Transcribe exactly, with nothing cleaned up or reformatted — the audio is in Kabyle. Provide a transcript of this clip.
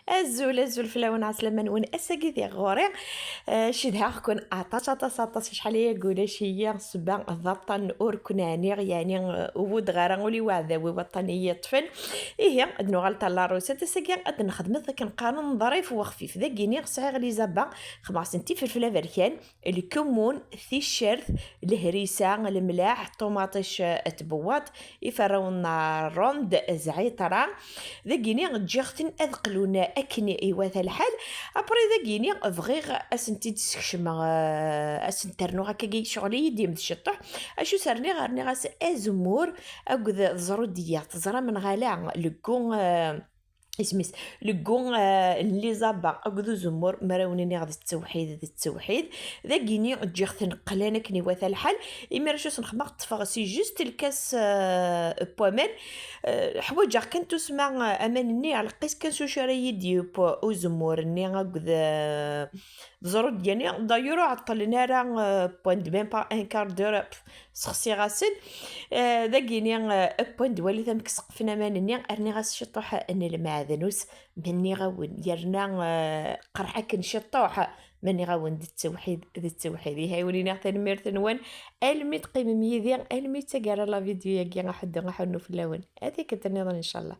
Azul, azul fell-awen, ɛeslama-nwen. Ass-agi di ɣur-i, eh, cedhaɣ-ken aṭas, aṭas, aṭas. Acḥal aya ulac-iyi, sebba d aṭṭan ur ken-ɛniɣ, yeɛni, eh, ur buddeɣ ara ul-iw aɛdaw-iw, aṭṭan i yi-yeṭṭfen. Ihi, ad nuɣal ɣer la recette. Ass-agi ad nexdem akken qqaren ḍrif wexfif. Dagini sɛiɣ les abats, xedmeɣ-asen-d ifelfel aberkan, lkemmun, ticcert, lehrisa, lemlaḥ, ṭumaṭic, eh, tbewwaṭ, iferrawen n ṛṛund, zɛiṭra. Dagini ǧǧiɣ-ten ad qlun akken iwata lḥal. Après dagini bɣiɣ ad sent-id-skecmeɣ, eh, ad sent-rnuɣ akkagi, ccɣel i yi-d-yemd ciṭṭuḥ. Acu s-rniɣ? Rniɣ-as azemmur akked tẓrudiyya. Teẓram neɣ ala, leggu, eh, isem-is, leggu, eh, n les abats akked uzemmur, mara wen-iniɣ d ttewḥid, d ttewḥid. Dagini ǧǧiɣ-ten qlan akken iwata lḥal. Imir acu s-nexmeɣ? Ṭṭfeɣ si juste lkas, eh, n waman. Eh, ḥwaǧeɣ kan tusma, eh, aman-nni, ɛelqis kan s ucu ara yi-d-yeww uzemmur-nni akked, eh, tẓrudiyya-nni. D'ailleurs ur ɛeṭṭlen ara, eh, point de même pas un quart d'heure, pff, sexsiɣ-asen. Eh, dagini, eh, point d walit amek seqfen aman-nni, rniɣ-as ciṭuḥ n lmeɛdnus, ma nniɣ-awen, yerna, eh, qerḥ akken ciṭuḥ, ma nniɣ-awen d ttewḥid, d ttewḥid. Ihi, wen-iniɣ tanemmirt-nwen, almi teqqimem yid-i, almi d taggara la vidéo-agi, aḥuddu, aḥunnu fell-awen. Ad tikkelt nniḍen, inchallah.